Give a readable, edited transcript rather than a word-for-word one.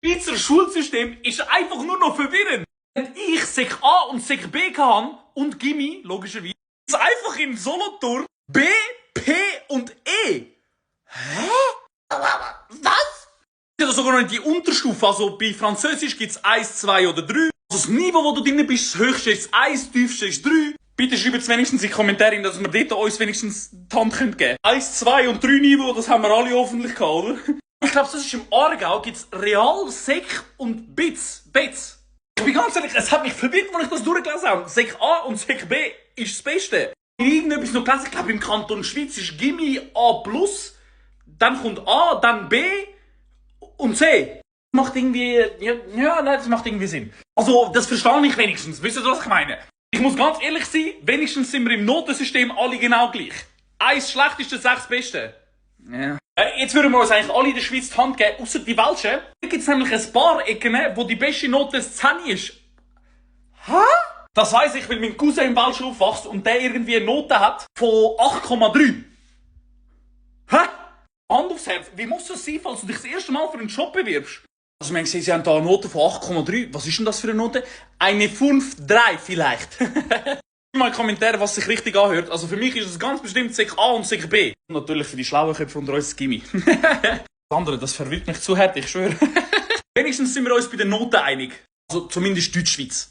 Schweizer Schulsystem ist einfach nur noch verwirrend. Wenn ich Sek A und Sek B kann und Gimmi, logischerweise, ist einfach in Solothurn B, P und E. Hä? Was? Ja, sogar noch in die Unterstufe. Also bei Französisch gibt's 1, 2 oder 3. Also das Niveau, wo du drin bist, das höchste ist 1, das tiefste ist 3. Bitte schreibt es wenigstens in die Kommentare, dass wir dort uns wenigstens die Hand geben können. 1, 2 und 3 Niveau, das haben wir alle hoffentlich gehabt, oder? Ich glaube, das ist im Aargau, gibt's Real, Sek und Bitz. Ich bin ganz ehrlich, es hat mich verwirrt, als ich das durchgelesen habe. Sek A und Sek B ist das Beste. Ich habe irgendetwas noch gelesen, ich glaube im Kanton Schweiz ist Gimmi A+, dann kommt A, dann B und C. Macht irgendwie, nein, das macht irgendwie Sinn. Also, das verstehe ich wenigstens. Wisst ihr, was ich meine? Ich muss ganz ehrlich sein, wenigstens sind wir im Notensystem alle genau gleich. 1 schlechteste, 6 beste. Ja. Jetzt würden wir uns eigentlich alle in der Schweiz die Hand geben, außer die Welschen. Hier gibt es nämlich ein paar Ecken, wo die beste Note 10 ist. Hä? Das weiss ich, weil mein Cousin im Welschen aufwächst und der irgendwie eine Note hat von 8,3. Hä? Hand aufs Herz, wie muss das sein, falls du dich das erste Mal für einen Job bewirbst? Also man sieht, sie haben da eine Note von 8,3. Was ist denn das für eine Note? Eine 5,3 vielleicht. Mal in die Kommentare, was sich richtig anhört. Also für mich ist es ganz bestimmt Sek A und Sek B. Und natürlich für die schlauen Köpfe unter uns Gimmi. Das andere, das verwirrt mich zu hart, ich schwöre. Wenigstens sind wir uns bei den Noten einig. Also zumindest Deutschschweiz.